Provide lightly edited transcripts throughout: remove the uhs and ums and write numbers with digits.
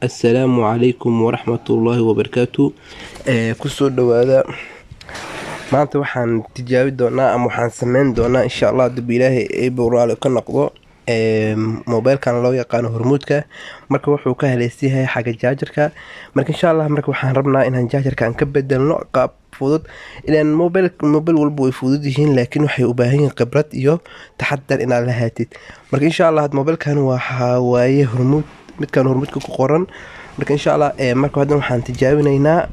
Assalaamu calaykum waraxmatullaahi wabarakaatu. Kusoo dhawaada. Maanta waxaan tijaabi doonaa ama waxaan sameyn doonaa, insha Allah, dib Ilaahay eebbo raali ka noqdo, mobilkan loo yaqaano Hormuudka. Marka wuxuu ka haleysan yahay xagga jaajarka. Marka insha Allah, marka waxaan rabnaa inaan jaajarka aan ka bedelno qaab fudud. Ilaan mobile walba way fudud yihiin, laakiin waxay u baahan yihiin khibrad iyo taxadar inaad lahaatid. Marka insha Allah, mobilkan waxaa waaye Hormuud, midkan Hormuudka ku qoran. Marka insha Allah, marka hadda waxaan tijaabinaynaa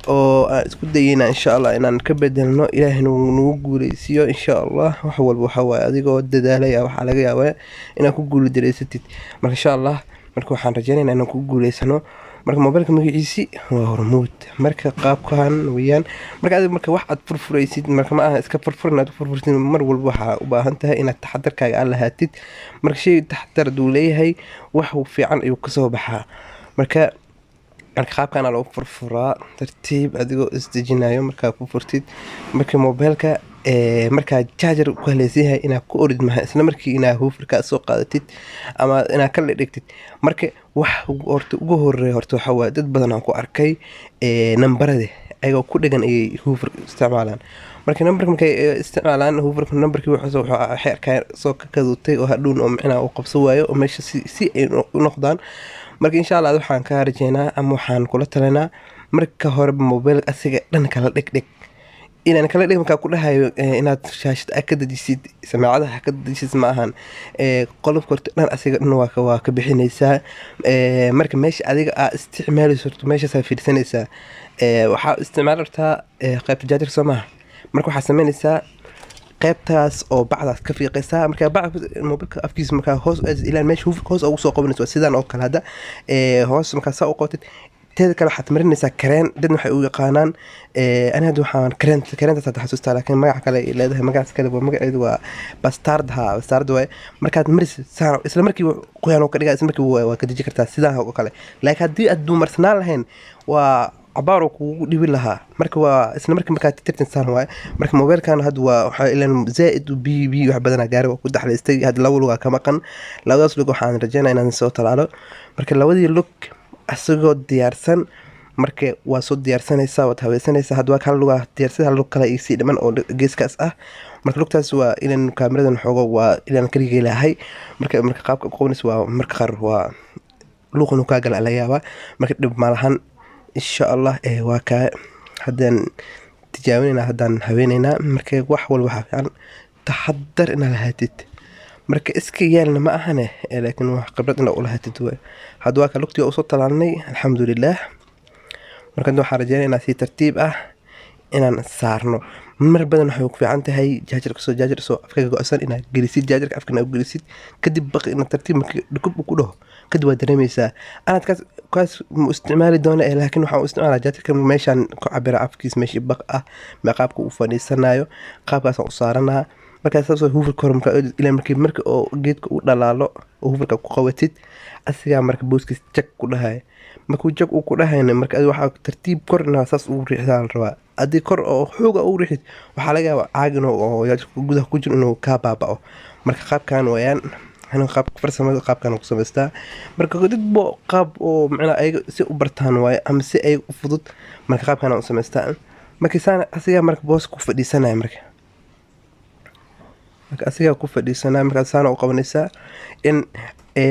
oo aan isku dayeynaa, insha Allah, inaan ka bedelno. Ilaahay nagu guuleysiiyo, insha Allah. Wax walba waxa waaye adigoo dadaalaya waxaa laga yaabaa inaad ku guuldareysatid. Marka insha Allah, marka waxaan rajeynaynaa inaan ku guuleysano. Marka mobilka magaciisi waa Hormuud. Marka qaabkan weeyaan. Marka adiga marka wax aad furfuraysid, marka ma aha iska furfur inaad furfurtid. Mar walba waxaa u baahan tahay inaad taxadarkaaga aad lahaatid. Marka shay taxadar haduu leeyahay, wax fiican ayuu kasoo baxaa. Marka qaabkan loo furfuraa, tartiib adigoo isdejinayo markaa ku furtid. Marka mobilka markaa jaajar ku haleysan yahay, inaad ku orid maha isla markii inaad huufirka soo qaadatid ama inaad ka dhigtid. Marka wax horta ugu horeeya horta waxaa waaye, dad badan aan ku arkay nambarada ayagoo ku dhagan ayay huufir isticmaalaan. Marka nambarka markay isticmaalaan huufirka, nambarkii waxay arkaan soo ka kaduutay oo hadhuun oo micnaha uu qabsan waayo oo meesha si ay u noqdaan. Marka insha Allah, waxaan kaa rajeynaa ama waxaan kula talinaa, marka horeba mobile asiga dhan kala dhigdhig. Inaan kala dhig markaa ku dhahayo, inaad shaashad aad ka dejisid, samaacadaha ka dejisid ma ahan. Qolofka horta dhan asiga dhan waa ka bixinaysaa. Marka meesha adiga aa isticmaalayso, horta meeshaasaa fiirsanaysaa. Waxaa isticmaali rabtaa qaybta jaajarka, soo maaha? Marka waxaa sameynaysaa qaybtaas oo bacdaas ka fiiqaysaa. Marka bacda mobilka afkiisa markaa hoos ilaa meesha hoos ugu soo qabanayso, waa sidaan oo kale. Hadda hoos markaa saa u qabatid, teeda kale waxaad marinaysaa kareen. Dad waxay u yaqaanaan, ani hadda waxaan kareentaas hadda xasuustaa, laakiin magaca kale ay leedahay, magacaas kale waa magaceedu waa bastard. Ha, bastard waaye. Markaad marisid saan, isla markii qoyaan oo ka dhigaa, isla markii waa ka deji kartaa sidaan oo kale. Laakiin haddii aad duumarsanaan lahayn, waa cabaar oo kugu dhibi lahaa. Marka waa isla markii markaad tirtin saan waaye. Marka mobilkan hadda waa waxaa ilan zaaid biyo biyo wax badanaa gaari waa ku daxlaystay. Hadda laba lugaa ka maqan. Labadaas lug waxaan rajeynaya inaan soo talaalo. Marka labadii lug isagoo diyaarsan, marka waa soo diyaarsanaysaa, waad haweysanaysaa. Hadda waa hal lugaa diyaarsan, hal lug kale iisii dhiman oo geeskaas ah. Marka lugtaas waa ilan kaamiradan xoogo waa ilan kaligay lahay. Marka qaabka u qabanaysa waa marka qaar waa luuq inuu kaa gala laga yaabaa. Marka dhib malahan, insha Allah. Waa kaa haddaan tijaabinaynaa, haddaan haweenaynaa. Marka wax walba waxaa fiican taxadar inaad lahaatid. Marka iska yeelna ma ahane, laakiin wax khibrad inaad ulahaatid waay. Hadda waa ka lugtii usoo talaalnay, alxamdulilaah. Marka hadda waxaan rajeynaya inaan si tartiib ah inaan saarno. Mar badan waxay ku fiican tahay jaajarka soo jaajar soo afkaga go-san inaad gelisid jaajarka, afkana u gelisid, kadib baqi inaad tartiib markii dhukub uu ku dhaho kadib waad dareemaysaa. Anaad kaas mu isticmaali doona, laakiin waxaan u isticmaalaa jaajarka meeshaan ku cabira afkiis, meeshii baq ah ma qaabka uu fadhiisanayo, qaabkaasaan u saaranaa. Markaa saas oo huufirka hore markaa ilaa markii marka oo geedka u dhalaalo oo huufirka ku qabatid, asigaa marka booskiis jag ku dhahay. Markuu jag uu ku dhahayna, marka adiga waxaa tartiib kor inaa saas ugu riixdaa la rabaa. Haddii kor oo xooga ugu riixid, waxaa laga yaabaa caagin oo jaajarka gudaha ku jiro inuu kaa baaba'o. Marka qaabkan weeyaan. Aniga qaabka farsamada qaabkan ku samaystaa. Marka dad bo qaab oo macnaha ayaga si u bartaan waaye ama si ayaga u fudud. Marka qaabkan aan u samaystaa. Marka saan asigaa marka boos ku fadhiisanaya. Marka asigaa ku fadhiisanaya, markaa saana u qabanaysaa in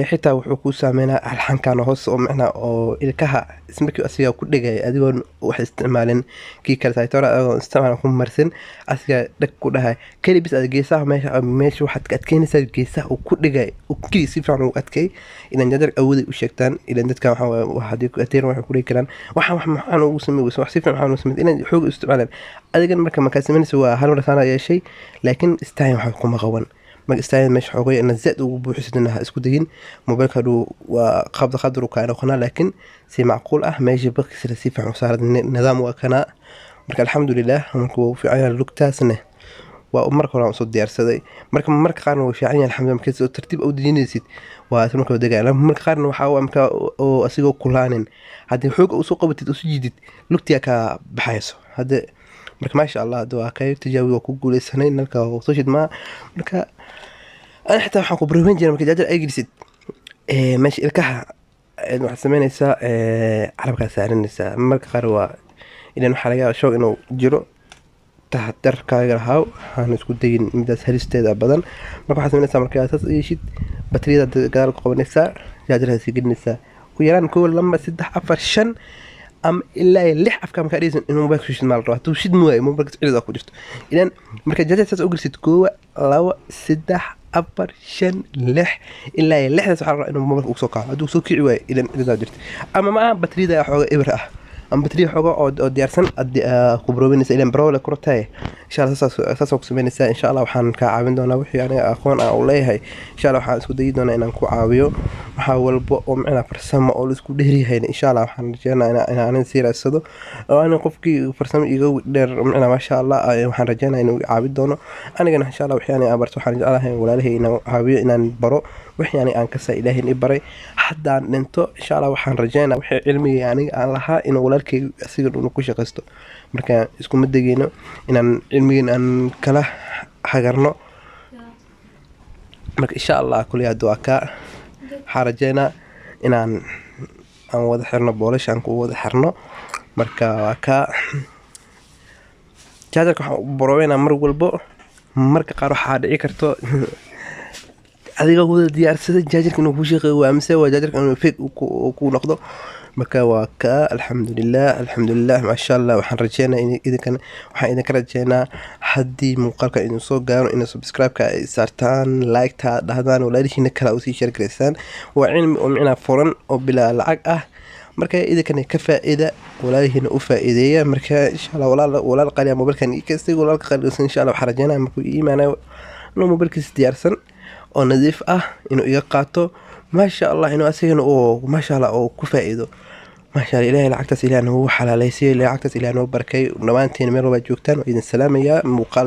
xitaa wuxuu kuu saameynaa alxankan hoos oo macnaha oo ilkaha isla markii asigaa ku dhegaya, adigoon wax isticmaalin kii kale saytoora, adigoon isticmaalin ku marsin, asigaa dheg ku dhahay keli bis. Aad geesaha meesha waxaad ka adkeynaysaa geesaha uu ku dhegay uu keli si fiican ugu adkay. Ilan jaajar awooday u sheegtaan. Ilan dadkan waxaa waaye haddii ku adkeyn waxay ku dhihi karaan waxaan wax maxaan ugu samey weysa, wax si fiican maxaan ugu samey, inaan xoog u isticmaalaan. Adigan marka markaa samaynaysa waa hal mar saana yeeshay, laakiin istaayin waxa kuma qaban. Marka istaayin meesha xoogay inaad zaad ugu buuxisid ha isku dayin. Mobilka haduu waa qabda qadar uu kaa noqonaa, laakiin si macquul ah meesha bakiisa si fiican u saarad nidaam waa kanaa. Marka alxamdulilaah, marka wuu fiican yahay. Lugtaasna waa marka hore aan usoo diyaarsaday. Marka marka qaarna wuu fiican yahay, alxamdulilah. Marka soo tartiib u dejinaysid, waa isla markaa degaya. Marka qaarna waxaa waa marka oo asigoo kulaanin, haddii xoog usoo qabatid, usu jiidid, lugtiyaa kaa baxayso hadda. Marka maasha Allah, hadda waa kay tijaabi, waa ku guuleysanay, nalka waa soo shidmaa. Marka ana xitaa waxaan ku barooben jiray, marka jaajar ay gelisid meesha ilkaha. Waxaad sameynaysaa carabkaa saaranaysaa. Marka qaar waa ilan waxaa laga yaabaa shoog inuu jiro. Taxadarkaaga lahaw, waxaan isku dayin midaas, halisteeda badan. Marka waxaad sameynaysaa, markaa saas u yeeshid, bateriyada gadaal ku qabanaysaa, jaajarkaa sii gelinaysaa. Ugu yaraan 1, 2, 3, 4, 5 ama ilaa iyo 6 afka markaa dhigaysan inuu mobilka shid maa la rabaa. Hadduu shid waayo, mobilka cilad ku jirto. Ilan marka jaajar saas u gelisid, 1, 2, 3, 4, 5, 6, ilaa iyo lixdaas waxaa la rabaa inuu mobilka uu soo kaco. Hadduu soo kici waayo, ilan ciladaa jirta, ama ma aha bateriyada xooga eber ah, ama bateriya xooga oo diyaarsan ku baroobinaysa, ilan baroola ku rabtaye. Insha Allah saas ku sameynaysaa. Insha Allah waxaan kaa caawin doonaa wixii aniga aqoon aan u leeyahay. Insha Allah waxaan isku dayi doonaa inaan ku caawiyo waxaa walba oo macnaa farsamo oo la isku dheeryahayna. Insha Allah waxaan rajeynaa inaan aniga sii raadsado oo aniga qofkii farsamo iga dheer macnaa, maasha Allah, waxaan rajeynaa inuu i caawin doono. Anigana insha Allah wixii aniga aan barto, waxaan jeclahay walaalahay inaan caawiyo, inaan baro wixii aniga aan kasa Ilaahay i baray. Haddaan dhinto, insha Allah waxaan rajeynaa wixii cilmigii aniga aan lahaa inuu walaalkay asiga uu ku shaqaysto. Marka iskuma degeyno inaan cilmigan aan kala hagarno. Marka insha Allah kulli hadda waa kaa, waxaan rajeynaa inaan aan wada xirno boolasha, aan ku wada xirno. Marka waa kaa jaajarka, waxaan u baroobeynaa mar walbo. Marka qaar waxaa dhici karto adigoo wada diyaarsaday jaajarka inuu kuu shaqeeyo waa mise waa jaajarka inuu fake ku noqdo. Marka waa kaa, alxamdulilah, alxamdulilah, maasha Allah. Waxaan rajeynaa in idinkan, waxaan idinka rajeynaa haddii muuqaalka idin soo gaaro inay subscribe-ka ay saartaan, like-ta dhahdaan, walaalihiina kale usii share gareysaan. Waa cilmi oo micnaa furan oo bilaa lacag ah. Marka idinkana ka faa-iida, walaalihiina u faa-iideeya. Marka insha Allah walaal, walaal qaliya mobilkan ii kaystay, walaalka qalisan. Insha Allah waxaan rajeynaya markuu ii imaanayo inuu mobilkiisa diyaarsan oo nadiif ah inuu iga qaato, maasha Allah, inuu asigana uu, maasha Allah, uu ku faa-iido, maasha Allah. Ilahay lacagtaas Ilaah nagu xalaaleysiyo, lacagtaas Ilaah nagu barakeeyo. Dhammaantiin meel walba joogtaan waa idin salaamayaa muuqaal.